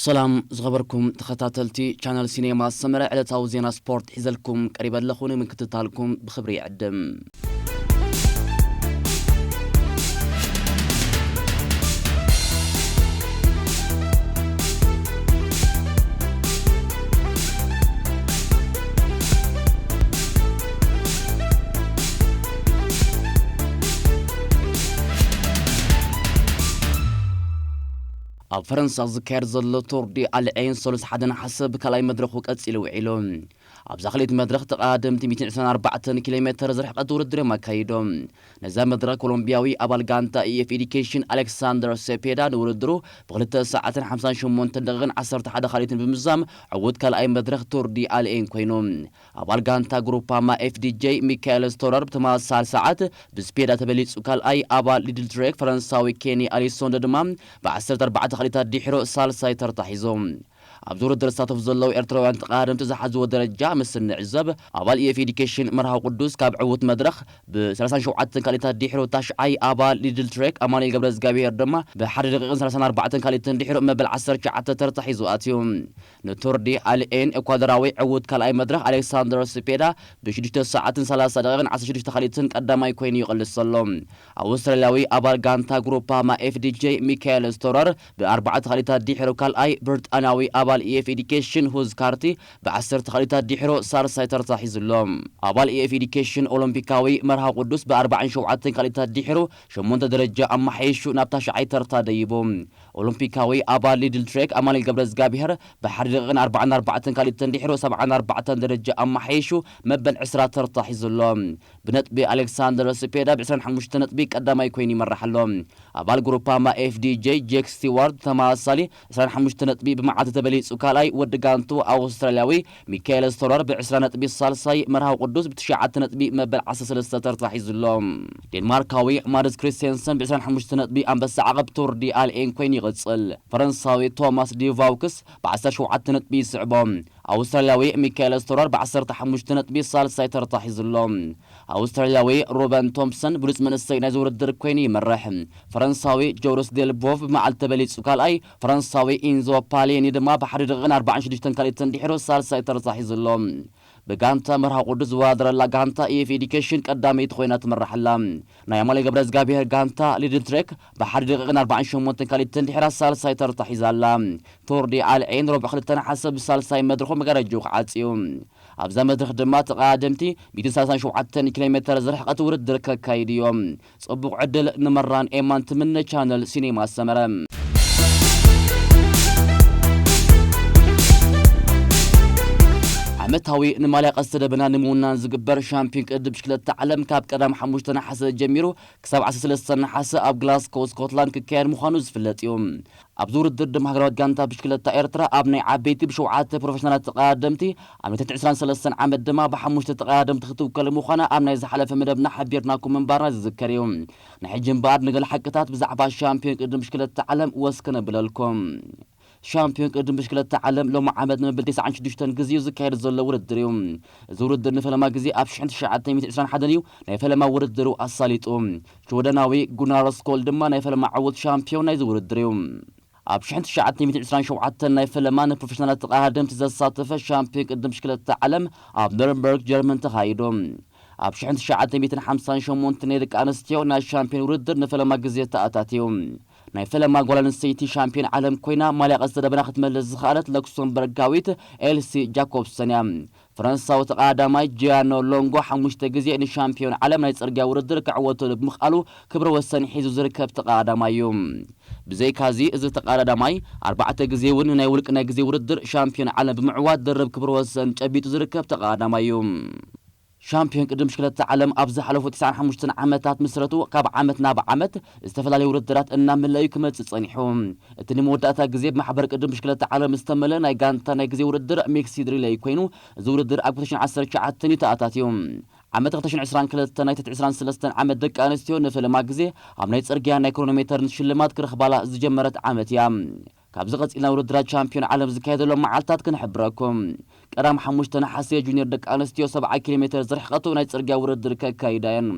ሰላም ዝኸበርኩም ተኸታተልቲ ቻነል ሲኔማ ሰመረ፣ ዕለታዊ ዜና ስፖርት ሒዘልኩም ቀሪበ ኣለኹ። ንምክትታልኩም ብኽብሪ ይዕድም። ኣብ ፈረንሳ ዝካየድ ዘሎ ቶር ዲ ኣልዔን ሰሉስ ሓደ ነሓሰ ብካልኣይ መድረኹ ቀጺሉ ውዒሉ። ኣብዛ ክልኢት መድረኽ ተቐዳደምቲ ሚእትን ዕስራን ኣርባዕተን ኪሎ ሜተር ዝርሕቀት ውድድር እዮም ኣካይዶም። ነዛ መድረኽ ኮሎምቢያዊ ኣባል ጋንታ ኢኤፍ ኤዲኬሽን ኣሌክሳንደር ሴፔዳ ንውድድሩ ብክልተ ሰዓትን ሓምሳን ሸሞንተን ደቂቕን ዓሰርተ ሓደ ካልኢትን ብምዛም ዕዉት ካልኣይ መድረኽ ቶር ዲ ኣልዔን ኮይኑ። ኣባል ጋንታ ግሩፓማ ኤፍዲጄ ሚካኤል ስቶረር ብተመሳሳሊ ሰዓት ብስፔዳ ተበሊጹ ካልኣይ፣ ኣባል ሊድል ትሬክ ፈረንሳዊ ኬኒ ኣሊሶንደ ድማ ብዓሰርተ ኣርባዕተ ካልኢታት ድሒሩ ሳልሳይ ተርታ ሒዞም። ኣብዚ ውድድር ዝሳተፉ ዘለዉ ኤርትራውያን ተቐዳደምቲ ዝሓዝዎ ደረጃ ምስ እንዕዘብ፣ ኣባል ኢኤፍ ኤዲኬሽን መርሃዊ ቅዱስ ካብ ዕዉት መድረኽ ብ ሰላሳን ሸውዓተን ካልኢታት ድሒሩ ታሽዓይ፣ ኣባል ሊድል ትሬክ ኣማኑኤል ገብረ እግዚኣብሔር ድማ ብሓደ ደቂቕን ሰላሳን ኣርባዕተን ካልኢትን ድሒሩ መበል ዓሰርተ ትሽዓተ ተርታ ሒዙ ኣትዩ። ንቶር ዲ ኣልኤን ኤኳዶራዊ ዕዉት ካልኣይ መድረኽ ኣሌክሳንደር ስፔዳ ብሽዱሽተ ሰዓትን ሰላሳ ደቂቕን ዓሰርተ ሽዱሽተ ካልኢትን ቀዳማይ ኮይኑ ይቕልስ ዘሎ። ኣውስትራልያዊ ኣባል ጋንታ ግሩፓማ ኤፍዲጄ ሚካኤል ስቶረር ብኣርባዕተ ካልኢታት ድሒሩ ካልኣይ፣ ብሪጣንያዊ ኣባል ኢኤፍ ኤዲኬሽን ሁዝ ካርቲ ብዓሰርተ ካልኢታት ድሒሩ ሳልሳይ ተርታ ሒዙ ኣሎ። ኣባል ኢኤፍ ኤዲኬሽን ኦሎምፒካዊ መርሃ ቅዱስ ብኣርባዓን ሸውዓተን ካልኢታት ድሒሩ ሸሞንተ ደረጃ ኣመሓይሹ ናብ ታሽዓይ ተርታ ደይቡ። ኦሎምፒካዊ ኣባል ሊድል ትሬክ ኣማኑኤል ገብረ እግዚኣብሔር ብሓደ ደቂቕን ኣርባዓን ኣርባዕተን ካልኢትን ድሒሩ ሰብዓን ኣርባዕተን ደረጃ ኣመሓይሹ መበል ዕስራ ተርታ ሒዙ ኣሎ። ብነጥቢ ኣሌክሳንደር ስፔዳ ብ ዕስራን ሓሙሽተ ነጥቢ ቀዳማይ ኮይኑ ይመርሕ ኣሎ። ኣባል ግሩፓማ ኤፍዲጄ ጄክ ስቲዋርት ተመሳሳሊ ዕስራን ሓሙሽተ ነጥቢ ብመዓልቲ ተበሊጹ ካልኣይ፣ ወዲ ጋንቱ ኣውስትራልያዊ ሚካኤል ስቶረር ብ ዕስራ ነጥቢ ሳልሳይ፣ መርሃዊ ቅዱስ ብ ትሽዓተ ነጥቢ መበል ዓሰርተ ሰለስተ ተርታ ሒዙ ኣሎ። ዴንማርካዊ ማድስ ክሪስቴንሰን ብ ዕስራን ሓሙሽተ ነጥቢ ኣንበሳ ዓቐብ ቶር ዲ ኣልኤን ኮይኑ ይቕጽል። ፈረንሳዊ ቶማስ ዲቫውክስ ብ ዓሰርተ ሸውዓተ ነጥቢ ይስዕቦ። ኣውስትራልያዊ ሚካኤል ስቶረር ብ ዓሰርተ ሓሙሽተ ነጥቢ ሳልሳይ ተርታ ሒዙ ኣሎ። ኣውስትራልያዊ ሩበን ቶምፕሰን ብሉጽ መንእሰይ ናይዚ ውድድር ኮይኑ ይመርሕ። ፈረንሳዊ ጆርስ ዴልቦቭ ብመዓልቲ ተበሊጹ ካልኣይ፣ ፈረንሳዊ ኢንዞ ፓሊኒ ድማ ብሓደ ደቂቕን ኣርባዓን ሽዱሽተን ካልኢትን ድሒሩ ሳልሳይ ተርታ ሒዙ ኣሎ። ብጋንታ መርሃ ቅዱስ ዝወዳደረላ ጋንታ ኢኤፍ ኤዲኬሽን ቀዳመይቲ ኮይና ትመርሕ ኣላ። ናይ ኣማኑኤል ገብረ እግዚኣብሔር ጋንታ ሊድል ትሬክ ብሓደ ደቂቕን ኣርባዓን ሸሞንተን ካልኢትን ድሒራ ሳልሳይ ተርታ ሒዛ ኣላ። ቶር ዲ ኣልዔን ረቡዕ ክልተ ነሓሰ ብሳልሳይ መድረኹ መጋረጅኡ ክዓጽ እዩ። ኣብዛ መድረኽ ድማ ተቐዳደምቲ ሚእትን ሰላሳን ሸውዓተን ኪሎ ሜተር ዝርሕቀት ውድድር ከካይዱ እዮም። ጽቡቕ ዕድል ንመራን ኤማን ትምነ። ቻነል ሲኔማ ሰመረ። ዓመታዊ ንማልያ ቀስተ ደበና ንምውናን ዝግበር ሻምፒዮን ቅድድም ብሽክለታ ዓለም ካብ ቀዳም ሓሙሽተ ነሓሰ ጀሚሩ ክሳብ ዓሰርተ ሰለስተ ነሓሰ ኣብ ግላስኮ ስኮትላንድ ክካየድ ምዃኑ ዝፍለጥ እዩ። ኣብዚ ውድድር ድማ ሃገራዊት ጋንታ ብሽክለታ ኤርትራ ኣብ ናይ ዓበይቲ ብሸውዓተ ፕሮፌሽናላት ተቐዳደምቲ ኣብ ናይ ትሕቲ ዕስራን ሰለስተን ዓመት ድማ ብሓሙሽተ ተቐዳደምቲ ክትውከል ምዃና ኣብ ናይ ዝሓለፈ መደብና ሓቢርናኩም ምንባርና ዝዝከር እዩ። ንሕጂ እምበኣር ንገለ ሓቅታት ብዛዕባ ሻምፒዮን ቅድድም ብሽክለታ ዓለም ወስክ ነብለልኩም። ሻምፒዮን ቅድድም ብሽክለታ ዓለም ሎሚ ዓመት ንመበል ተስዓን ሽዱሽተን ግዜ እዩ ዝካየድ ዘሎ ውድድር እዩ። እዚ ውድድር ንፈለማ ግዜ ኣብ ሽሕን ትሽዓተ ሚእትን ዕስራን ሓደን እዩ ናይ ፈለማ ውድድሩ ኣሳሊጡ። ሽወደናዊ ጉናር ስኮል ድማ ናይ ፈለማ ዕዉት ሻምፒዮን ናይዚ ውድድር እዩ። ኣብ ሽሕን ትሽዓተ ሚእትን ዕስራን ሸውዓተን ናይ ፈለማ ንፕሮፌሽናላት ተቐዳደምቲ ዘሳተፈ ሻምፒዮን ቅድድም ብሽክለታ ዓለም ኣብ ነርንበርግ ጀርመን ተኻይዱ። ኣብ ሽሕን ትሽዓተ ሚእትን ሓምሳን ሸሞንተን ናይ ደቂ ኣንስትዮ ናይ ሻምፒዮን ውድድር ንፈለማ ግዜ ተኣታትዩ። ናይ ፈለማ ጓል ኣንስተይቲ ሻምፒዮን ዓለም ኮይና ማልያ ቀስተ ደበና ክትመልስ ዝኸኣለት ለክሰምበርጋዊት ኤልሲ ጃኮብሰን እያ። ፈረንሳዊ ተቐዳዳማይ ጂያኖ ሎንጎ ሓሙሽተ ግዜ ንሻምፒዮን ዓለም ናይ ጽርግያ ውድድር ክዕወተሉ ብምኽኣሉ ክብረ ወሰን ሒዙ ዝርከብ ተቐዳዳማይ እዩ። ብዘይካዚ እዚ ተቐዳዳማይ ኣርባዕተ ግዜ እውን ናይ ውልቂ ናይ ግዜ ውድድር ሻምፒዮን ዓለም ብምዕዋት ድርብ ክብረ ወሰን ጨቢጡ ዝርከብ ተቐዳዳማይ እዩ። ሻምፒዮን ቅድድም ብሽክለታ ዓለም ኣብ ዝሓለፉ ተስዓን ሓሙሽተን ዓመታት ምስረቱ ካብ ዓመት ናብ ዓመት ዝተፈላለዩ ውድድራት እናመለዩ ክመጽእ ጸኒሑ። እቲ ንመወዳእታ ግዜ ብማሕበር ቅድድም ብሽክለታ ዓለም ዝተመልአ ናይ ጋንታ ናይ ግዜ ውድድር ሚክስድ ሪሌይ ኮይኑ፣ እዚ ውድድር ኣብ ክልተ ሽሕን ዓሰርተ ትሽዓተን እዩ ተኣታትዩ። ዓመት ክልተ ሽሕን ዕስራን ክልተን ናይ ትሕቲ ዕስራን ሰለስተን ዓመት ደቂ ኣንስትዮ ንፈለማ ግዜ ኣብ ናይ ጽርግያ ናይ ክሮኖሜተርን ሽልማት ክረኽባላ ዝጀመረት ዓመት እያ። ካብዚ ቀጺልና ውድድራት ቻምፒዮን ዓለም ዝካየደሎም መዓልታት ክንሕብረኩም። ቀዳም ሓሙሽተ ነሓሰ ጁኒየር ደቂ ኣንስትዮ ሰብዓ ኪሎ ሜተር ዝርሕቀቱ ናይ ጽርግያ ውድድር ከካይዳ እየን።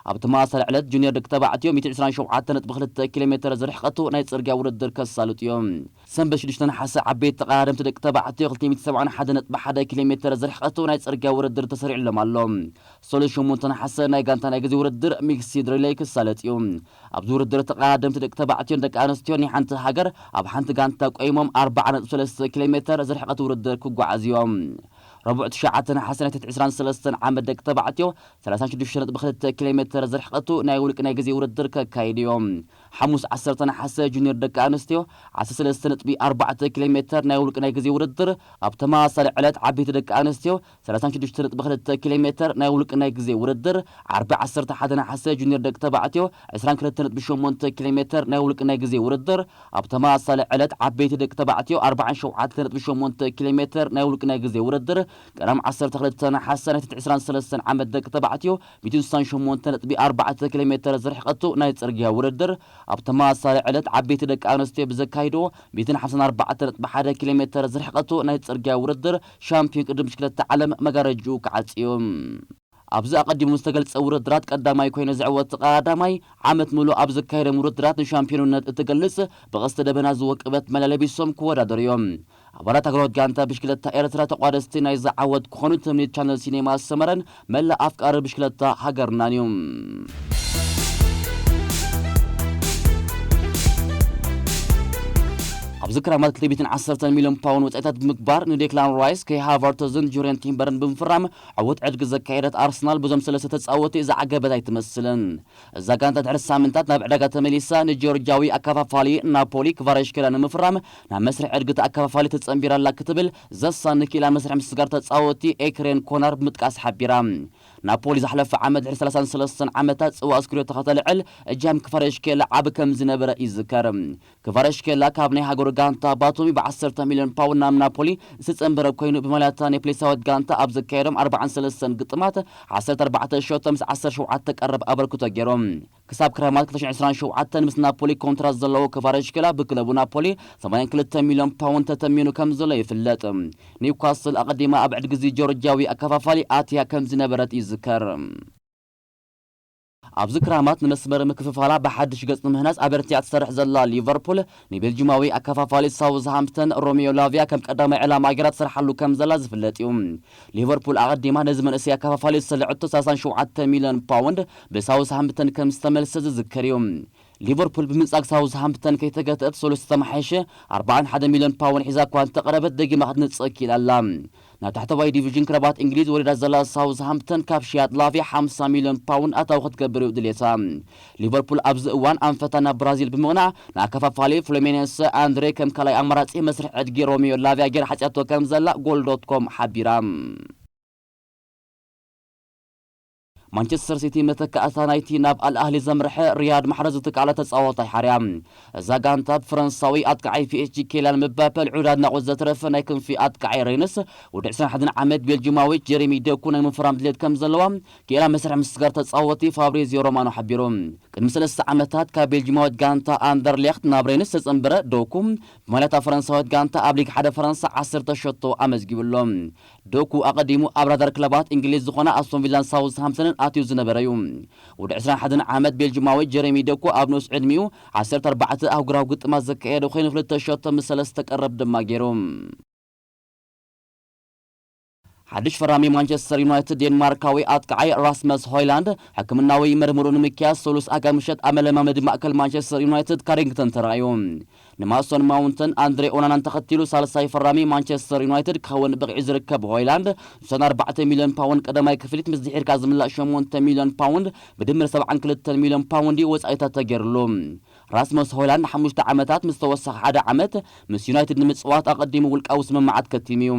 ኣብ ተመሳሳሊ ዕለት ጁኒየር ደቂ ተባዕትዮ ሚእቲ ዕስራን ሸውዓተን ነጥቢ ክልተ ኪሎ ሜተር ዝርሕቐቱ ናይ ጽርግያ ውድድር ከሳልጡ እዮም። ሰንበት ሽዱሽተ ነሓሰ ዓበይቲ ተቐዳደምቲ ደቂ ተባዕትዮ ክልተ ሚእቲ ሰብዓን ሓደን ነጥቢ ሓደ ኪሎ ሜተር ዝርሕቐቱ ናይ ጽርግያ ውድድር ተሰሪዕሎም ኣሎ። ሰሉስ ሸሞንተ ነሓሰ ናይ ጋንታ ናይ ግዜ ውድድር ሚክስድ ሪሌይ ክሳለጥ እዩ። ኣብዚ ውድድር ተቐዳደምቲ ደቂ ተባዕትዮን ደቂ ኣንስትዮን ናይ ሓንቲ ሃገር ኣብ ሓንቲ ጋንታ ቆይሞም ኣርብዓ ነጥቢ ሰለስተ ኪሎ ሜተር ዝርሕቐት ውድድር ክጓዓዙ እዮም። ረቡዕ ትሽዓተ ነሓሰ ናይ ትሕቲ ዕስራን ሰለስተን ዓመት ደቂ ተባዕትዮ ሰላሳን ሽዱሽተ ነጥቢ ክልተ ኪሎ ሜተር ዝርሕቐቱ ናይ ውልቂ ናይ ግዜ ውድድር ከካይዱ እዮም። ሓሙስ ዓሰርተ ነሓሰ ጁኒየር ደቂ ኣንስትዮ ዓሰርተ ሰለስተ ነጥቢ ኣርባዕተ ኪሎ ሜተር ናይ ውልቂ ናይ ግዜ ውድድር፣ ኣብ ተመሳሳሊ ዕለት ዓበይቲ ደቂ ኣንስትዮ ሰላሳን ሽዱሽተ ነጥቢ ክልተ ኪሎ ሜተር ናይ ውልቂ ናይ ግዜ ውድድር፣ ዓርቢ ዓሰርተ ሓደ ነሓሰ ጁኒየር ደቂ ተባዕትዮ ዕስራን ክልተ ነጥቢ ሸሞንተ ኪሎ ሜተር ናይ ውልቂ ናይ ግዜ ውድድር፣ ኣብ ተመሳሳሊ ዕለት ዓበይቲ ደቂ ተባዕትዮ ኣርባዓን ሸውዓተን ነጥቢ ሸሞንተ ኪሎ ሜተር ናይ ውልቂ ናይ ግዜ ውድድር፣ ቀዳም ዓሰርተ ክልተ ነሓሰ ናይ ትሕቲ ዕስራን ሰለስተን ዓመት ደቂ ተባዕትዮ ሚእትን ስሳን ሸሞንተ ነጥቢ ኣርባዕተ ኪሎ ሜተር ዝርሕቐቱ ናይ ጽርግያ ውድድር፣ ኣብ ተመሳሳሊ ዕለት ዓበይቲ ደቂ ኣንስትዮ ብዘካይድዎ ሚእትን ሓምሳን ኣርባዕተ ነጥቢ ሓደ ኪሎ ሜተር ዝርሕቐቱ ናይ ጽርግያ ውድድር ሻምፒዮን ቅድድም ብሽክለታ ዓለም መጋረጅኡ ክዓጽ እዩ። ኣብዚ ኣቐዲሙ ዝተገልጸ ውድድራት ቀዳማይ ኮይኑ ዝዕወት ቀዳማይ ዓመት ምሉእ ኣብ ዘካየዶም ውድድራት ንሻምፒዮንነት እትገልጽ ብቐስተ ደበና ዝወቀበት መለያ ለቢሶም ክወዳደሩ እዮም። ኣባላት ሃገራዊት ጋንታ ብሽክለታ ኤርትራ ተቋደስቲ ናይዚ ዓወት ክኾኑ ትምኒት ቻነል ሲኔማ ኣሰመረን መላእ ኣፍቃሪ ብሽክለታ ሃገርናን እዩ። ኣብዚ ክራማት ክልተ ሚእትን ዓሰርተን ሚልዮን ፓውንድ ወጻኢታት ብምግባር ንዴክላን ራይስ፣ ከይ ሃቨርትዝን ጁርየን ቲምበርን ብምፍራም ዕዉት ዕድጊ ዘካየደት ኣርሰናል በዞም ሰለስተ ተጻወቲ ዝዓገበት ኣይትመስልን። እዛ ጋንታ ድሕሪ ሳምንታት ናብ ዕዳጋ ተመሊሳ ንጆርጂያዊ ኣከፋፋሊ ናፖሊ ክቫራሽኬላ ንምፍራም ናብ መስርሕ ዕድጊ እቲ ኣከፋፋሊ ተጸንቢራ ኣላ ክትብል ዘሳን ክኢላ መስርሕ ምስጋር ተጻወቲ ኤክሬን ኮናር ብምጥቃስ ሓቢራ። ናፖሊ ዝሓለፈ ዓመት ድሕሪ ሰላሳን ሰለስተን ዓመታት ጽዋእ ስኩዴቶ ከተልዕል እጃም ክቫራሽኬላ ዓቢ ከም ዝነበረ ይዝከር። ክቫራሽኬላ ካብ ናይ ሃገሩ ጋንታ ባቶሚ ብዓሰርተ ሚልዮን ፓውንድ ናብ ናፖሊ ዝተጸንበረ ኮይኑ፣ ብማልያታ ናይ ፕሌሳዊት ጋንታ ኣብ ዘካየዶም ኣርባዓን ሰለስተን ግጥማት ዓሰርተ ኣርባዕተ ሸቶ ምስ ዓሰርተ ሸውዓተ ቀረብ ኣበርክቶ ገይሮም። ክሳብ ክረማት ክልተ ሽሕን ዕስራን ሸውዓተን ምስ ናፖሊ ኮንትራት ዘለዎ ክቫራሽኬላ ብክለቡ ናፖሊ ሰማንያን ክልተ ሚልዮን ፓውንድ ተተሚኑ ከም ዘሎ ይፍለጥ። ኒውካስል ኣቐዲማ ኣብ ዕድጊ እዚ ጆርጂያዊ ኣከፋፋሊ ኣትያ ከም ዝነበረት ይዝከር። ኣብዚ ክራማት ንመስመር ምክፍፋላ ብሓድሽ ገጽ ንምህናጽ ኣበርቲዓ ትሰርሕ ዘላ ሊቨርፑል፣ ንቤልጂማዊ ኣከፋፋሊ ሳውዝሃምፕተን ሮሚዮ ላቪያ ከም ቀዳማይ ዕላማ ገይራ ትሰርሓሉ ከም ዘላ ዝፍለጥ እዩ። ሊቨርፑል ኣቐዲማ ነዚ መንእሰይ ኣከፋፋሊ ዝሰለዐቶ ሰላሳን ሸውዓተ ሚልዮን ፓውንድ ብሳውዝሃምፕተን ከም ዝተመልሰ ዝዝከር እዩ። ሊቨርፑል ብምንጻግ ሳውዝሃምፕተን ከይተገተአት ሰሉስ ዝተመሓየሸ ኣርባዓን ሓደ ሚልዮን ፓውንድ ሒዛ እኳ እንተቐረበት፣ ደጊማ ክትንጽግ ክኢላ ኣላ። ናብ ታሕተዋይ ዲቪዥን ክለባት እንግሊዝ ወሪዳ ዘላ ሳውዝሃምፕተን ካብ ሽያጥ ላቪያ ሓምሳ ሚልዮን ፓውንድ ኣታዊ ክትገብር እዩ ድሌታ። ሊቨርፑል ኣብዚ እዋን ኣንፈታ ናብ ብራዚል ብምቕናዕ ንኣከፋፋሊ ፍሉሚኔንሰ ኣንድሬ ከም ካልኣይ ኣማራጺ መስርሕ ዕድጊ ሮሚዮ ላቪያ ጌር ሓጽያቶ ከም ዘላ ጎል ዶት ኮም ሓቢራ። ማንቸስተር ሲቲ መተካእታ ናይቲ ናብ ኣልኣህሊ ዘምርሐ ሪያድ ማሕረዝ ዝተቃዕለ ተጻዋታይ ሓርያ። እዛ ጋንታ ብፈረንሳዊ ኣጥቃዓይ ፒኤስጂ ኬልያን ምባፔ ልዑል ኣድናቖት ዘትረፈ ናይ ክንፊ ኣጥቃዓይ ሬንስ፣ ወዲ ዕስራን ሓደን ዓመት ቤልጂማዊ ጀሬሚ ዶኩ ናይ ምፍራም ድሌት ከም ዘለዋ ክኢላ መስርሕ ምስጋር ተጻወቲ ፋብሪዚዮ ሮማኖ ሓቢሩ። ቅድሚ ሰለስተ ዓመታት ካብ ቤልጂማዊት ጋንታ ኣንደርሌኽት ናብ ሬንስ ዝተጸንበረ ዶኩ፣ ብማልያታ ፈረንሳዊት ጋንታ ኣብ ሊግ ሓደ ፈረንሳ ዓሰርተ ሸቶ ኣመዝጊቡ ኣሎ። ዶኩ ኣቐዲሙ ኣብ ራዳር ክለባት እንግሊዝ ዝኾና ኣስቶን ቪላን ሳውዝሃምፕተንን ኣትዩ ዝነበረ እዩ። ወዲ ዕስራን ሓደን ዓመት ቤልጂማዊ ጀሬሚ ዶኩ ኣብ ንኡስ ዕድሚኡ ዓሰርተ ኣርባዕተ ኣህጉራዊ ግጥማት ዘካየደ ኮይኑ፣ ክልተ ሸቶ ምስ ሰለስተ ቀረብ ድማ ገይሩ። ሓድሽ ፈራሚ ማንቸስተር ዩናይትድ ዴንማርካዊ ኣጥቃዓይ ራስመስ ሆይላንድ ሕክምናዊ መርምሩ ንምክያስ ሰሉስ ኣጋ ምሸት ኣብ መለማመዲ ማእከል ማንቸስተር ዩናይትድ ካሪንግተን ተራእዩ። ንማሶን ማውንትን ኣንድሬ ኦናናን ተኸቲሉ ሳልሳይ ፈራሚ ማንቸስተር ዩናይትድ ክኸውን ብቕዒ ዝርከብ ሆይላንድ፣ ስሳን ኣርባዕተ ሚልዮን ፓውንድ ቀዳማይ ክፍሊት ምስ ድሒርካ ዝምላእ ሸሞንተ ሚልዮን ፓውንድ፣ ብድምር ሰብዓን ክልተን ሚልዮን ፓውንድ እዩ ወጻኢታት ተገይርሉ። ራስመስ ሆይላንድ ንሓሙሽተ ዓመታት ምስ ተወሰኸ ሓደ ዓመት ምስ ዩናይትድ ንምጽዋት ኣቐዲሙ ውልቃዊ ስምምዓት ከቲሙ እዩ።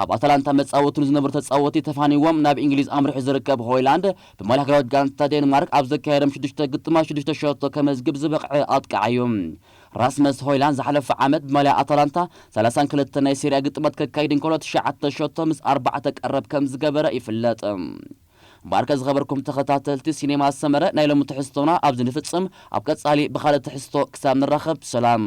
ኣብ ኣታላንታ መጻወቱ ንዝነበሩ ተጻወቲ ተፋኒዎም ናብ እንግሊዝ ኣምሪሑ ዝርከብ ሆይላንድ፣ ብማልያ ሃገራዊት ጋንታ ዴንማርክ ኣብ ዘካየዶም ሽዱሽተ ግጥማት ሽዱሽተ ሸቶ ከመዝግብ ዝበቕዐ ኣጥቃዓይ እዩ። ራስመስ ሆይላንድ ዝሓለፈ ዓመት ብማልያ ኣታላንታ ሰላሳን ክልተን ናይ ሴሪያ ግጥማት ከካይድ እንከሎ፣ ትሽዓተ ሸቶ ምስ ኣርባዕተ ቀረብ ከም ዝገበረ ይፍለጥ። እምበኣርከ ዝኸበርኩም ተኸታተልቲ ሲኔማ ሰመረ፣ ናይ ሎሚ ትሕዝቶና ኣብዚ ንፍጽም። ኣብ ቀጻሊ ብኻልእ ትሕዝቶ ክሳብ ንራኸብ፣ ሰላም።